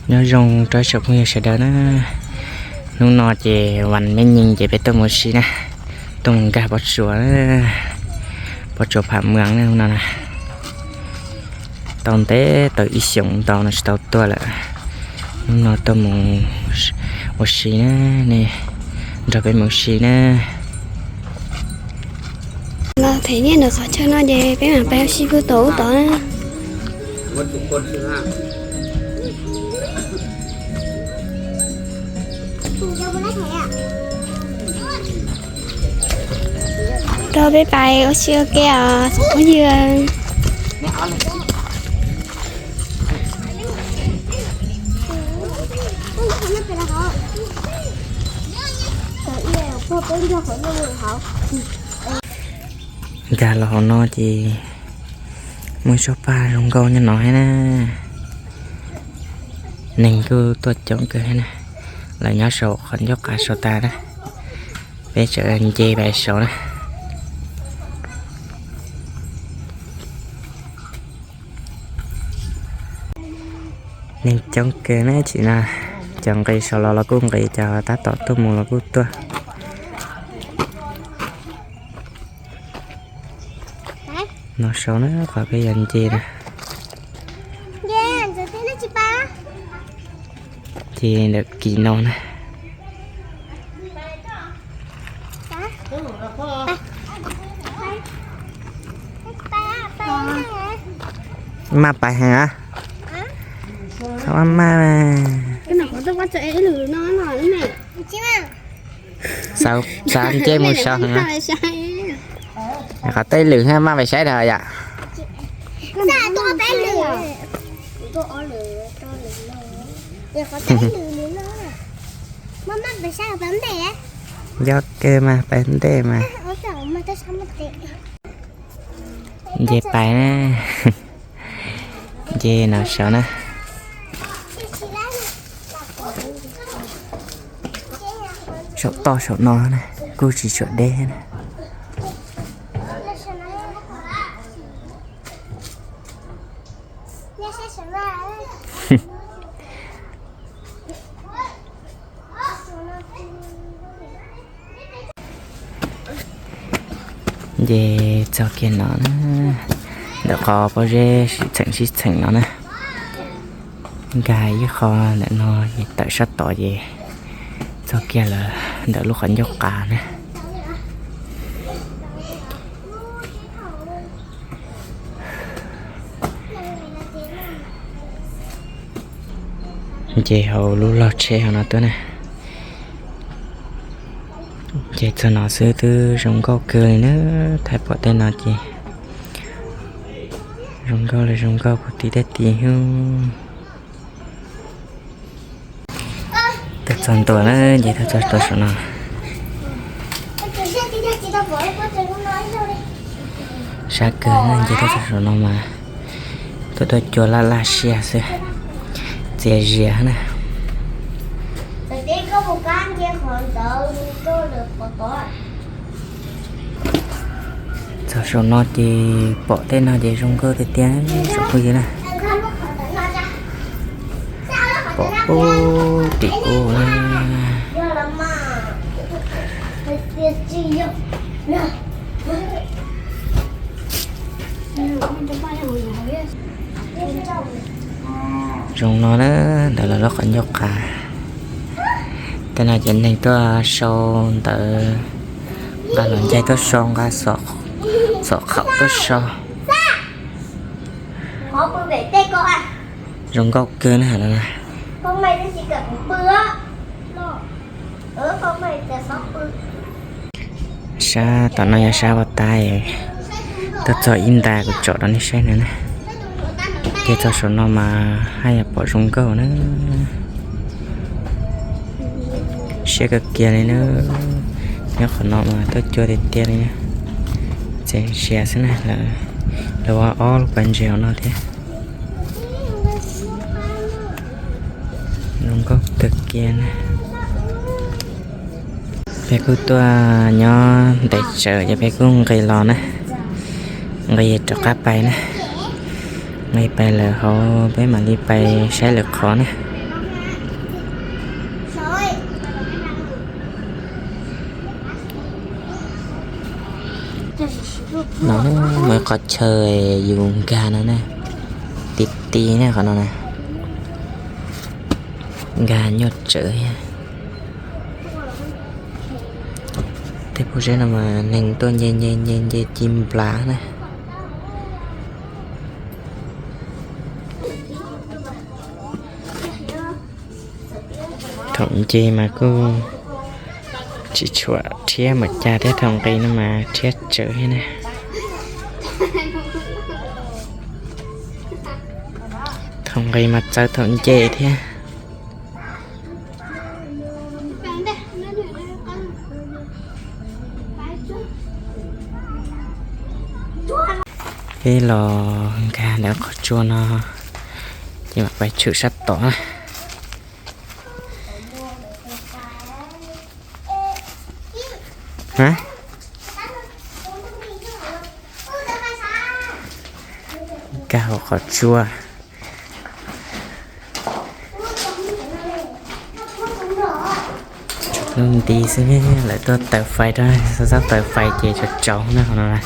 Nyob zoo rau ib tsoom phooj ywg sawv daws na. Hnub no ces vas me nyees ces peb tuaj mus ua si na, tuaj mus nkag pob tsuas, pob tsuas Pham Mwas na hnub no na. Tau ntev tau ib xyoos ntau no tsis tau tuaj lawm. Hnub no tuaj mus ua si na, nej nrog peb mus ua si na. Los them nyiaj ntawm qhov chaw no ces peb mam pais ua si puag tom ub tod na. Rau peb pais ua si ua ke os tsoom phooj ywg. Nkag los hauv no ces muaj ib tsob paj zoo nkauj nyob no thiab na. Neeg kuj tuaj coob kawg thiab na. Lawv nyob saum qhov ncauj qav saum tas na. Peb tseem nce pais saud na. Neeg coob kawg na, tsis na, cov nqis saud los los kuj nqis, cov tab tom tuaj mus los kuj tuaj. No saud na, qhov peb yuav nce na. Ces ntawm kis no na. Maj pais heev a. Maj maj. Xav nce mus saud heev. Qhov teb lwm thiab, maj pais saib dag yom. Nco kawg mas pais ntej mas. Nce pais na. Nce no saud na. Saum toj saum no na, kuj tsis tshua deb na. Nce txog kiag no na, ntawm qhov pob zeb sib txheem sib txheem no na. Nkag ib qho ntawm no es tawm sab tod ces txog kiag lawm ntawm lub qhov ncauj qav na. Nce hauv lub log tsheb hauv no tuaj na. Nce txog no xwb twb zoo nkauj kawg li na. Thaij pom tej no ces zoo nkauj li zoo nkauj puag tim tej tid hub. Tuaj txog ntua na, nce tuaj txog saum no. Sab kawg na, nce tuaj txog saum no mas tuaj tuaj cua laj laj siab xwb, txias zias na. Txog saum no ces pom tej no ces zoo nkauj tiag tiag tsoom phooj ywg na. Pom ub tim ub na. Zoo no na, ntawm lawv lub qhov ncauj qav. Tej no ces neeg tuaj sau ntawv, nqa los ncaig tuaj sau, nqa xom khaum tuaj sau. Zoo nkauj kawg na. Sab tom no yog sab uas tab, tuaj txog ib nta kuv tsom rau nej saib no na. Ces txog saum no mas haj yam pom zoo nkauj na. Siab kawg kiag li na. Nyob qhov no mas tuaj cua tiag tiag li na. Txias zias xwb na, lawv ua ob lub pas ntses hauv no thiab. Zoo nkauj kawg kiag na. Peb kuj tuaj nyob ntev tsawv ces peb kuj nqis los na, nqis rov qab pais na. Nqis pais lawm hauv peb mam li pais saib lwm qhov na. No na, muaj ib qhov chaw yus nkag no na, ti ti na qhov no na, nkag nyuaj tsawv thiab. Tej pob zeb no mas neeg tuaj nce nce nce nce ci nplav na. Thaum nce mas kuj tsis tshua rhiab npaum cas thiab, thaum nqis no mas rhiab tsawv thiab na. Thaum nqis mas txawv thaum nce thiab. Peb los nkag ntawm qhov tsua no, ces mam pais tshwm sab tod na. Nkag hauv qhov tsua. Lub nti xwb, lawv tuaj taws fais rau, xob xob taws fais ces tsaus tsaus na qhov no na.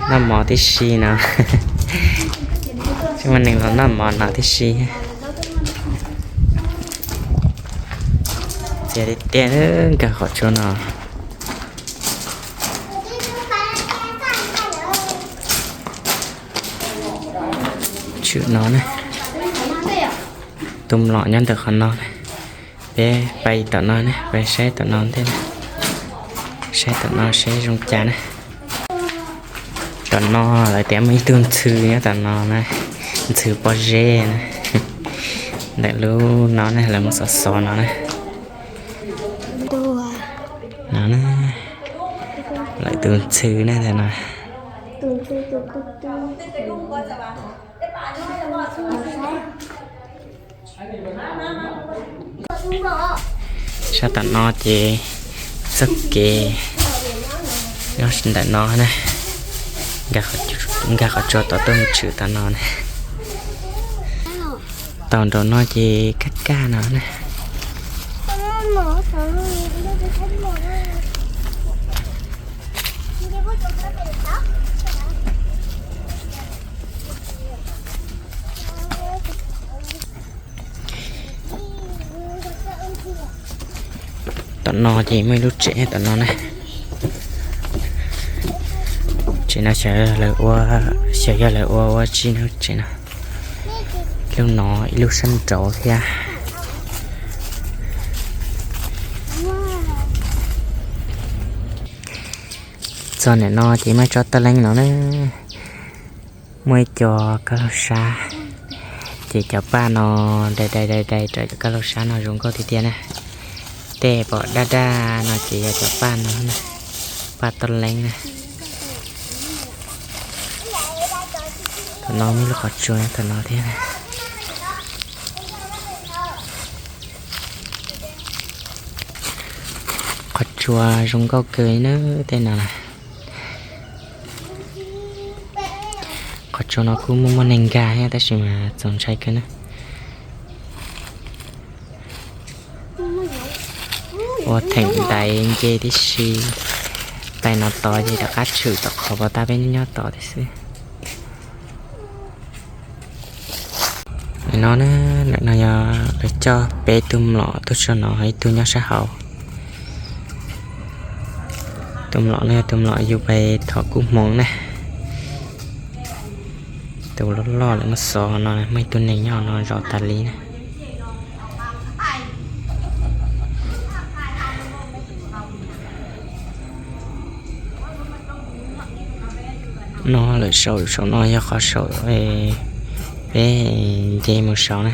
Noj mov tib si no. Tsis muaj neeg los noj mov no tib si. Txias tiag tiag nkag qhov tsua no. Tshwm no ne, tus mlom nyob ntawm qhov no ne. Peb pais tom no ne, pais saib tom no ntej, saib tom no seb zoo cas ne. Tom no lawv tias muaj ib tug ntxhw nyob tom no na, ntxhw pob zeb na. Ntawm lub no ne, lawv muab xov xov no na. No na, lawv tus ntxhw ne ntawm no. Sab tom no ces txoj kev nyob ntawm no na, nkag qhov tsua tod tuaj mus tshwm tom no na. Tau nraum no ces kaj kaj no na. Tom no ces muaj ib lub tsev tom no na. Tsev no xyov lawv ua, xyov yog lawv ua ua tsi no tsev no. Lub no ib lub sab nraud thiab. Txog ntawm no ces muaj tsob tawj leeb no na. Muaj ib co kab laug sab, ces cov paj no dai dai dai dai rau cov kab laug sab no zoo nkauj tiag tiag na. Tej pom daj daj no ces yog cov paj no na, paj tawj leeb na. Thaum no muaj lub qhov tsua thaum no thiab. Qhov tsua zoo nkauj kawg na tej no na. Qhov tsua no kuj muaj muaj neeg nkag thiab tab sis mas txaus ntshai kawg na. Ua theem ntaiv nce tib si, pais no tod ces rov qab tshwm tom qhov pov tag peb nyob tod tib xwb. Nim no na, ntawm no yog lawv coj peb tug mlom tuaj tso no, ib tug nyob sab hauv. Tus mlom no yog tus mlom yus pais thov kub hmoov na. Tus loj loj lawv muab xov no, muaj ib tug neeg nyob no zov tas li na. No lawm saum, saum no yog qhov saum peb nce mus saud na.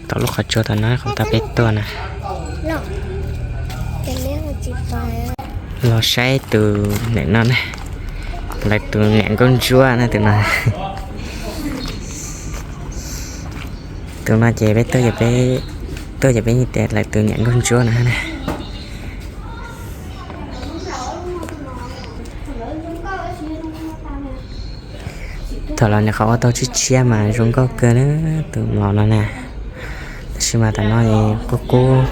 Tom lub qhov tsua tom no qhov tau peb tuaj na. Los saib tus ntawm no na, lawv tus niam nkauj ntsuab na tus no. Tus no ces peb tuaj, tuaj ces peb tias lawv tus niam nkauj ntsuab no na. Thaum los nws qhov ua tau tshiab tshiab mas zoo nkauj kawg na, tus mlom no na. Tab sis mas tam no qub qub,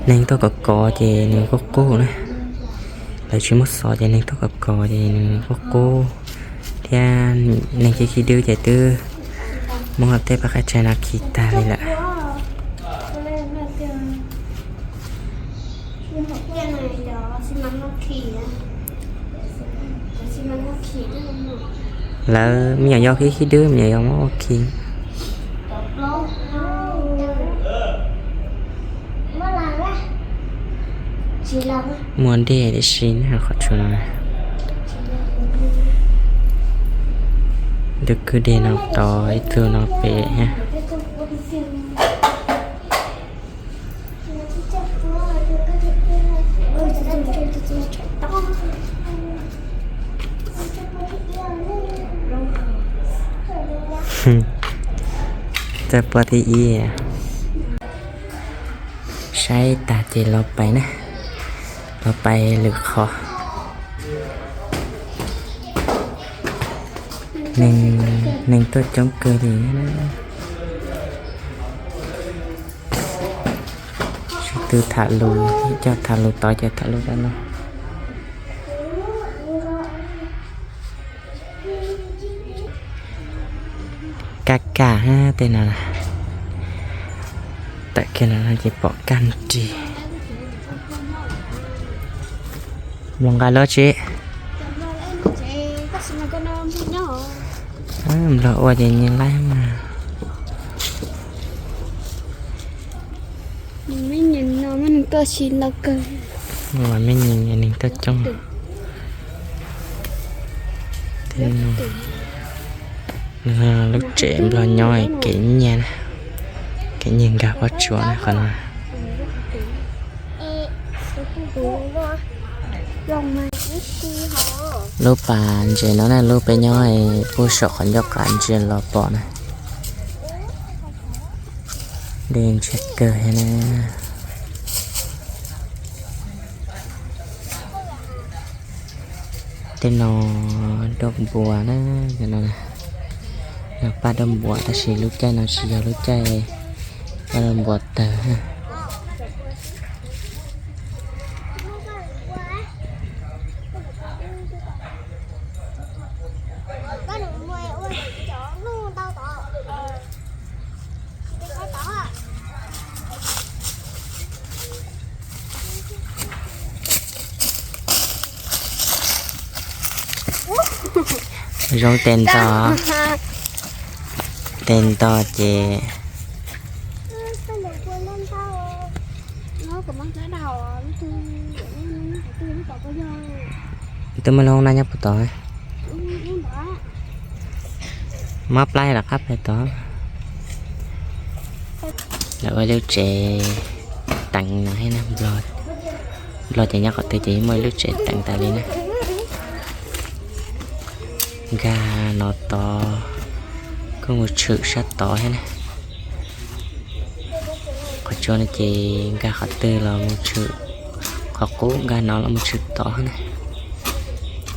neeg tuaj kov kov ces nws qub qub na. Lawv tsis muab xov ces neeg tuaj kov kov ces nws qub qub, thiab neeg khib khib dwb ces twb muab tej paj qaib tshais no khi tag li lawm. Lawv me nyuam yaus khib khib dwb, me nyuam yaus muab ua khi. Muaj dej tiam sis qhov tsua no, dub kwj deg no tod, ib tug no pem thiab. Txawj puab thib ib. Saib tag ces los pais na, los pais lwm qhov. Neeg tuaj coob kawg li. Sib tw tham lus, coj tham lus tod ces tham lus rau no. Kaj kaj tej no, tawm kiag no ces pom kaj nrig. Nplog nqa lub tsi? Nplog ua ces nyias laib mas. Los me nyuam neeg tuaj coob. Lub tsev nplog nyob kev nyiag, kev nyiag nkag pob tsuas na qhov no. Lub pas ntses no na, lub peb nyob puag saum qhov ncauj qav ntsia los pom na. Dej ntshiab kawg thiab na. Tej no dauj npua na, no paj dauj npua tab sis lub caij no tsis yog lub caij paj dauj npua tawg. Zoo tes nto, tes nto ces. Twb muaj lub hoob nab nyob puag tod. Mob plab rov qab pais tod. Lawv ua lub tsev teev no thiab na, nplog ces nyob qhov twg ces muaj ib lub tsev teev tas li na. Nkag no tod, kuj mus tshwm sab tod thiab na. Qhov tsua no ces nkag qhov twg los mus tshwm, qhov qub nkag no los mus tshwm tod na.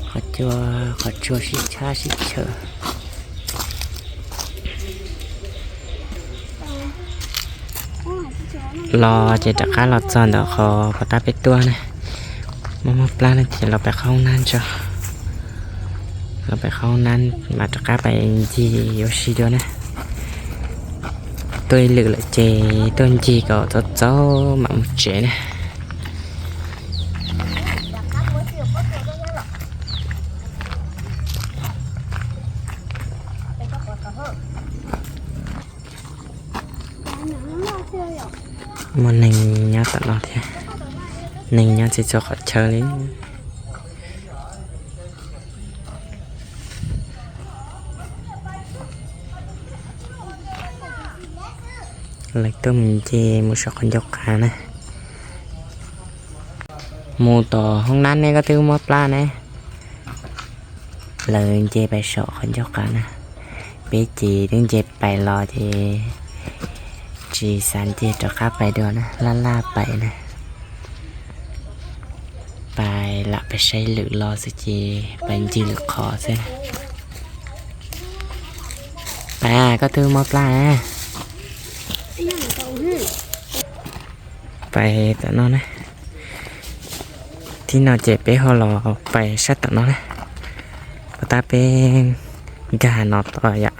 Qhov tsua, qhov tsua sib tshab sib chaw. Los ces rov qab los txog ntawm qhov pov tab peb tuaj na. Muaj mob plab no ces los pais qhov hoob nab tso. Los pais qhov hoob nab mas rov qab pais ncig ua si dua na. Tuaj ib lwm lawm ces tuaj ncig kom txaus txaus mam mus tsev na. Muaj neeg nyob tom no thiab, neeg nyob txhua txhua qhov chaw li. Lawv tuaj mus nce mus saum qhov ncauj qav na. Mus tom hoob nab ne koj twb mob plab ne. Lawv nce pais saum qhov ncauj qav na. Peb ces twb nce pais los ces tsis xav nce rov qab pais dua na, laj laj pais na. Pais lam pais saib lwm los xwb ces pais ncig lwm qhov xwb na. Koj twb mob plab. Pais tom no na. Thib no ces peb ho los pais sab tom no na. Puas tab peb nkag no tod yom.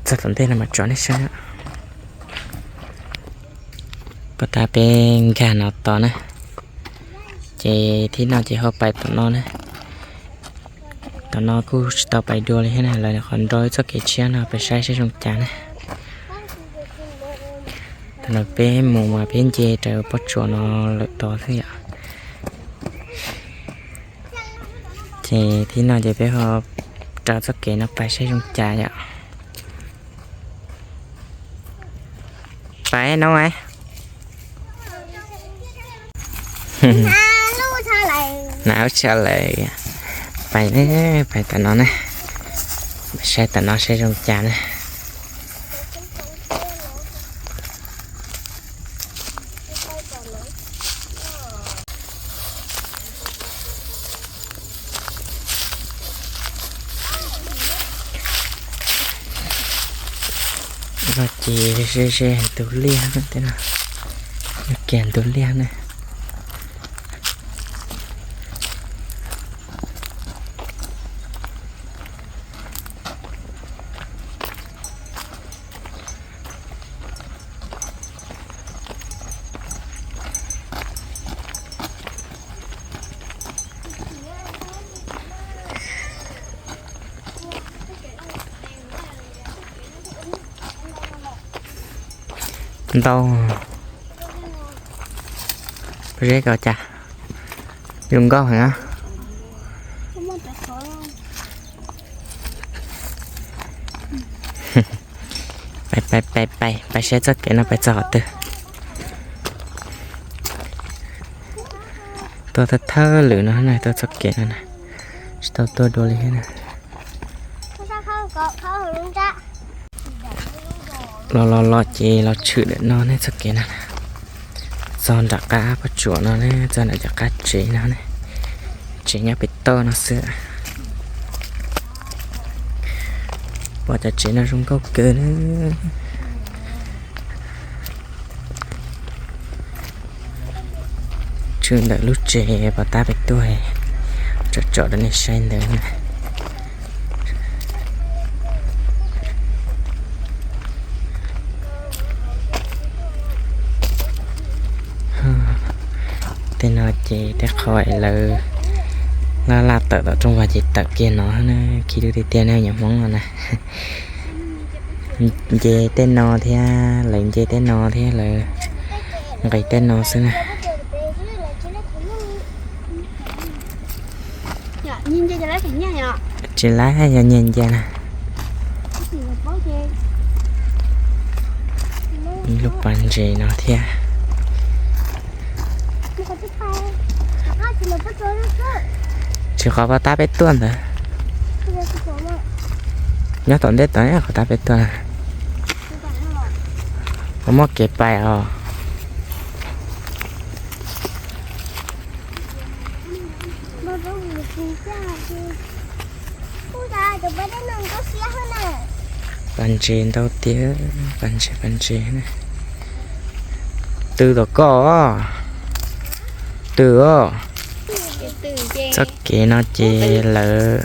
Txog tom ntej no mas tsom nej saib. Puas tab peb nkag no tod na. Ces thib no ces ho pais tom no na. Tom no kuj tsis tau pais dua li thiab na, lawv qhov nrau ib txoj kev tshiab no pais saib seb zoo cas na. Thaum no peb mus mas peb nce raws pob tsuas no lawm tod xwb yom. Ces thib no ces peb ho raws txoj kev no pais saib zoo cas yom. Pais no. Hnav ub tshaj lawm. Pais, pais tom no na. Saib tom no saib zoo cas na. No ces ze ze ntug liaj, kiag ntug liaj na. Ntau. Pob zeb ko cas zoo nkauj heev. Pais, pais, pais, pais, pais saib txoj kev no pais txog qhov twg. Tuaj thawj thawj lwm no na, tuaj txoj kev no na, tsis tau tuaj dua li thiab na. Los los los ces los tshwm ntawm no ne, txoj kev no na. Txog nram qab pob tsuas no ne, txog nram cov qab tsev no ne. Tsev nyob pem toj no xwb. Pom cov tsev no zoo nkauj kawg na. Tshwm ntawm lub tsev pov tab pem tuaj, tsom tsom rau nej saib ntawd na. Tej no ces tej qhov lawv laj laj tawm tom rooj vag ces tawm kiag no na, khib lub tiag tiag ne, nyob Hmoob no na. Nce tej no thiab, lawv nce tej no thiab, lawv nqis tej no xwb na. Tsis laib, yog nyiag nce na. Ib lub pas ntses no thiab. Tsis qhov pov tab peb tuaj ntawd. Nyob tom ntej tod qhov tab peb tuaj. Puas muaj kev pais os? Pas ntses ntau tiag, pas ntses, pas ntses. Tw tom koj, tw os. Txoj kev no ces lawv,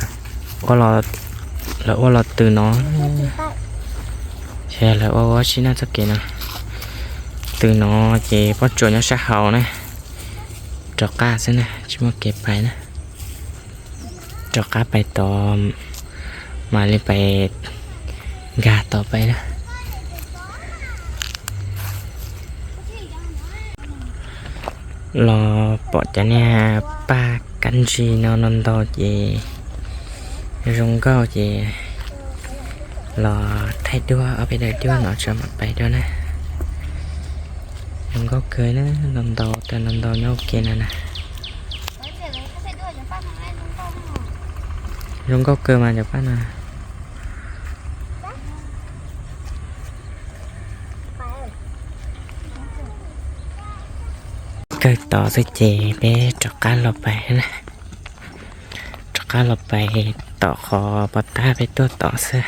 lawv ua los tw no, lawv ua ua si na txoj kev no. Tw no ces pob tsuas nyob sab hauv na, rov qab xwb na, tsis muaj kev pais na. Rov qab pais tod, mam li pais nkag tod pais na. Los pom cov niag paj kab ntsis no no ntau ces zoo nkauj ces los thaij duab ob peb daim duab no tso mam pais dua na. Zoo nkauj kawg na, ntau ntau, ntau ntau nyob ua ke no na. Zoo nkauj kawg mas cov paj no. Kawg tod xwb ces peb rov qab los pais na. Rov qab los pais tom qhov pov tab peb tuaj tod xwb.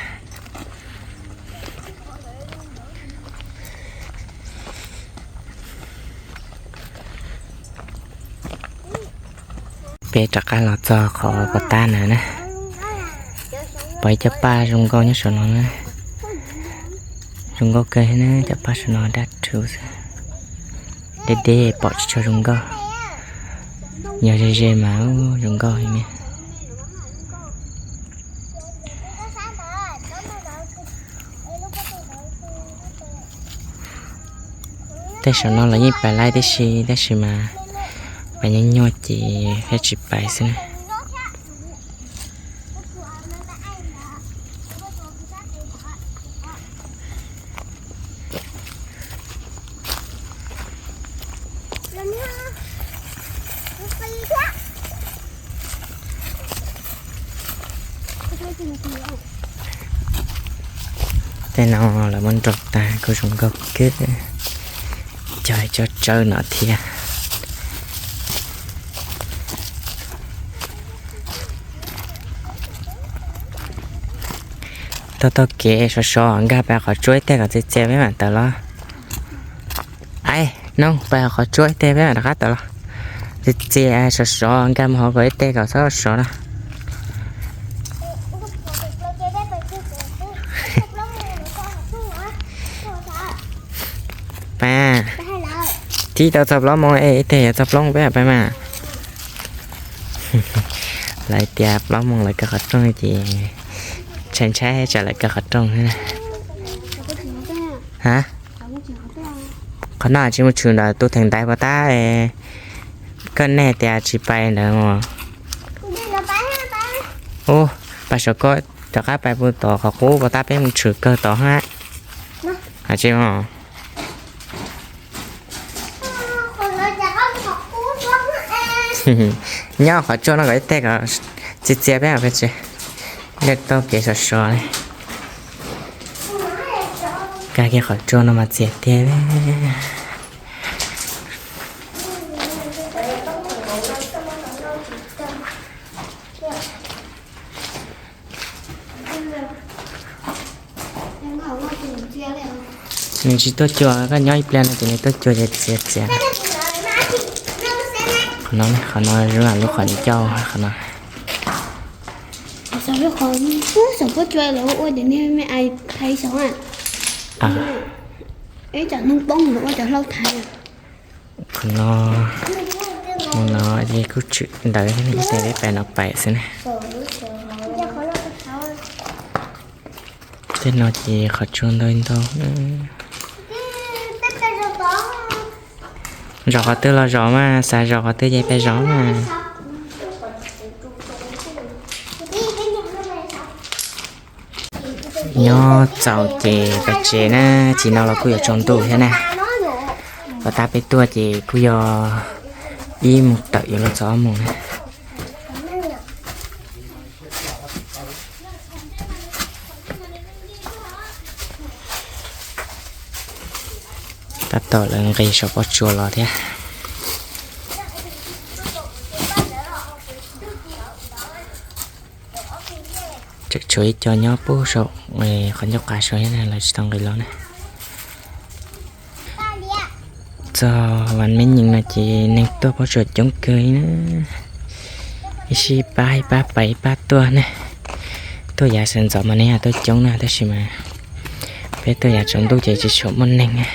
Peb rov qab los txog qhov pov tab na na. Pom ib cov paj zoo nkauj nyob saum no na. Zoo nkauj kawg na, cov paj saum no dab rhuv xwb. Deb deb pom tsis tshua zoo nkauj. Yog ze ze mas zoo nkauj heev ne. Tej saum no los yeej pais laib tib si, tab sis mas pais nyuaj nyuaj ces thiaj tsis pais xwb na. Tej no lawv muab nrau tag kuj zoo nkauj kawg. Cog cov tsawb no thiab. Taug taug kev sov sov nkag pais qhov tsua ib teg kom txias txias peb mam tawm los. Ai, noog pais qhov tsua ib teg peb mam rov qab tawm los. Txias txias sov sov nkag mus hauv kom ib teg kom txhob sov no. Pais, thib tau txog plaub moos es ib teg yuav txog plaub moos peb mam pais mas. Lawv tias plaub moos lawv kaw qhov rooj ces ntshai ntshai tsam lawv kaw qhov rooj xwb na. Ha, qhov no tsis mus tshwm ntawm tus theem ntaiv pov tab. Koj nej tias tsis pais ntawd os. Ub, pais saum ko, rov qab pais puag tom qhov qub pov tab peb mus tshwm kawg tod hab. Tsis os. Nyob qhov tsua no kom ib teg kom txias txias peb pais tsev. Nkag taug kev sov sov li. Nkag kiag qhov tsua no mas txias tiag li. Nws tsis tuaj cua, koj nyob ib pliag no ces nws tuaj cua ces txias txias. Qhov no, qhov no zoo lub qhov ncauj qhov no. Xav lub qhov, xav pob cua lawv ua cov niag me ais thaiv xyov. Ib cov noog poob lawv ua cov hlau thaiv. Qhov no, mus no ces kuj tshwm ntawd ib teg peb pais no pais xwb na. Tej no ces qhov tsua ntau ntau. Zov qhov twg los zov mas, xav zov qhov twg ces peb zov mas. Nyob txaus ces pais tsev na, tsis no los kuj yuav tsaus ntuj thiab na. Pov tab peb tuaj ces kuj yog ib moos tawm yuav luag txog ob moos na. Tab tom lawv nqis saum pob tsuas los thiab. Tseem tshuav ib co nyob puag saum qhov ncauj qab saud thiab na, lawv tsis tau nqis los na. Txog vas me nyeem no ces neeg tuaj pob tsuas coob kawg li na. Ib sij pab ib pab pais ib pab tuaj ne. Tuaj yav sawv ntxov mas neeg tuaj coob na, tab sis mas peb tuaj yav tsaus ntuj ces tsis tshua muaj neeg.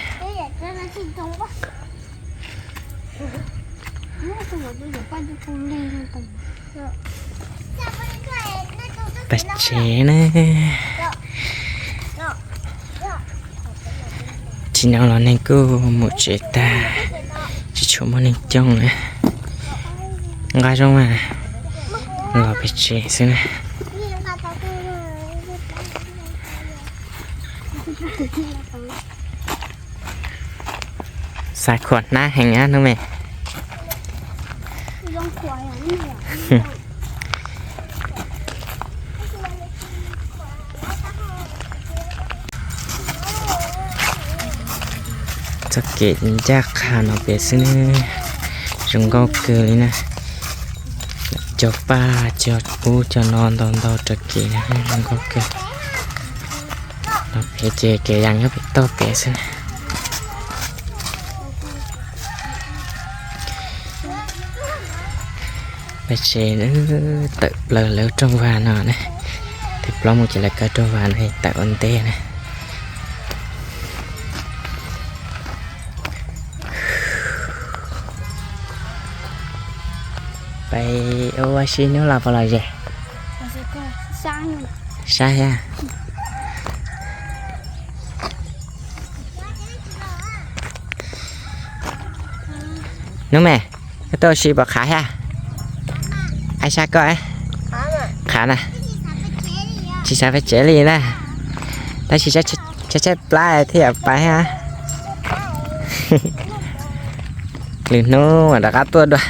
Pais tsev na. Tsis no los neeg kuj mus tsev tag, tsis tshua muaj neeg coob na. Nqa zoo mas los pem tsev xwb na. Xav khuam hnab heev ab hnub me. Txoj kev ncaj qha no pem xwb, zoo nkauj kawg li na. Cog paj cog ub cog no ntau ntau raws kev na, zoo nkauj kawg. No pem ces kev yas nyob pem toj pem xwb na. Peb tsev tawm plaws lawv rooj vag no ne, tig plaub mus ces lawv kaw rooj vag no tawm ua ntej na. Peb ua si hnub los puas lom zem? Sab thiab. Hnub me, koj tuaj ua si puas qhav thiab? Aib sab koj, qhav na. Tsis xav peb tsev li na, tab sis tshaib tshaib plab thiaj pais thiab. Lwm hnub mam rov qab tuaj dua.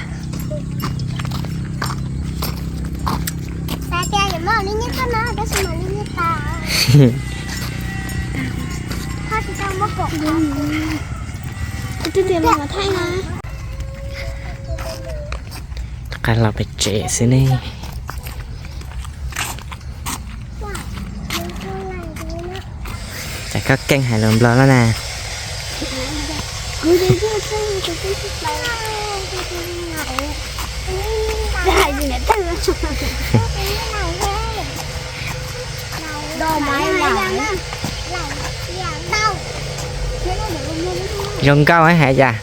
Rov qab los pem tsev xwb ne. Cas koj keej hais lus Nplog lawm na? Zoo nkauj hais cas?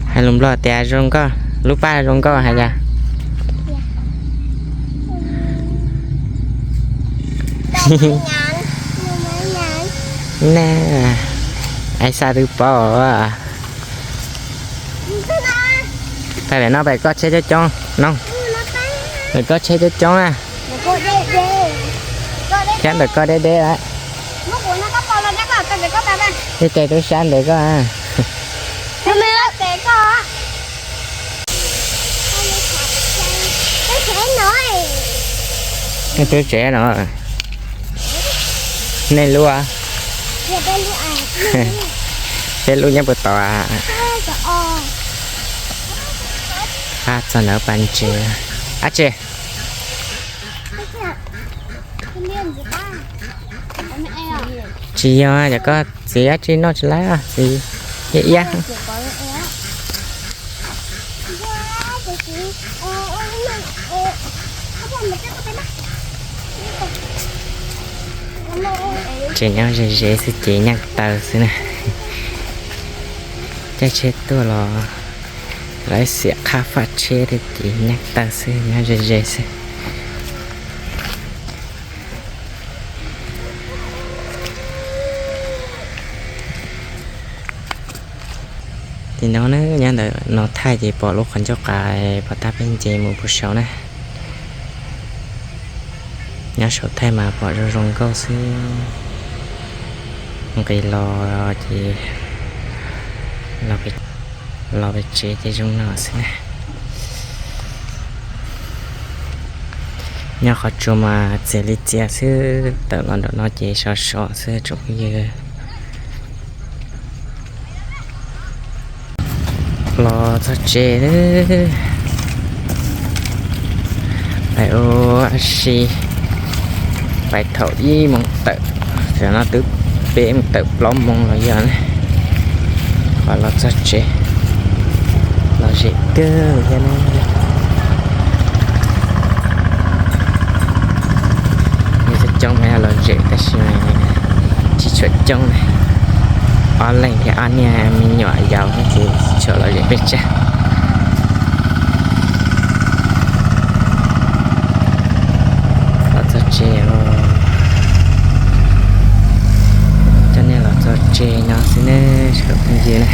Hais lus Nplog tias zoo nkauj, lub paj zoo nkauj hais cas? Na, aib xa twb paub. Pais pem no pem koj tsheb coob coob no. Pem koj tsheb coob coob na. Thiab ntawm koj deb deb lawm. Ib tes tub sab ntes koj. Nej tub tsev no. Nej lub, peb lub nyob puag tod. Txog ntawd pas ntses. Ab tsi, tsis yog, yog koj txiv ab tsi noj tsis laib, txiv iab iab. Tsev nyob ze ze xwb ces nyaj taw xwb na. Caij tsheb tuaj los lawv xiam qhab faj tsheb thiab ces nyaj taw xwb, nyob ze ze xwb. Tim no na, nyob ntawm no thaij ces pom lub qhov ncauj qais pov tag peb nce mus puag saud na. Nyob saum thaij mas pom zoo zoo nkauj xwb. Nqis los ces los pem tsev ces zoo no xwb na. Nyob qhov tsua mas txias li txias xwb, tawm los nram no ces sov sov xwb tsoom phooj ywg. Los txog tsev, pais ua si, pais thaum ib moos tawm, tam no twb peb moos tawm plaub moos los yog ne. Qhov los txog tsev, lom zem kawg thiab ne. Coob coob mas yog lom zem tab sis tsis tshua coob ne. Ob leeg thiab ob niag me nyuam yaus ces tsis tshua lom zem pes tsawg. Los txog tsev, coj nej los txog tsev no xwb ne tsoom phooj ywg na.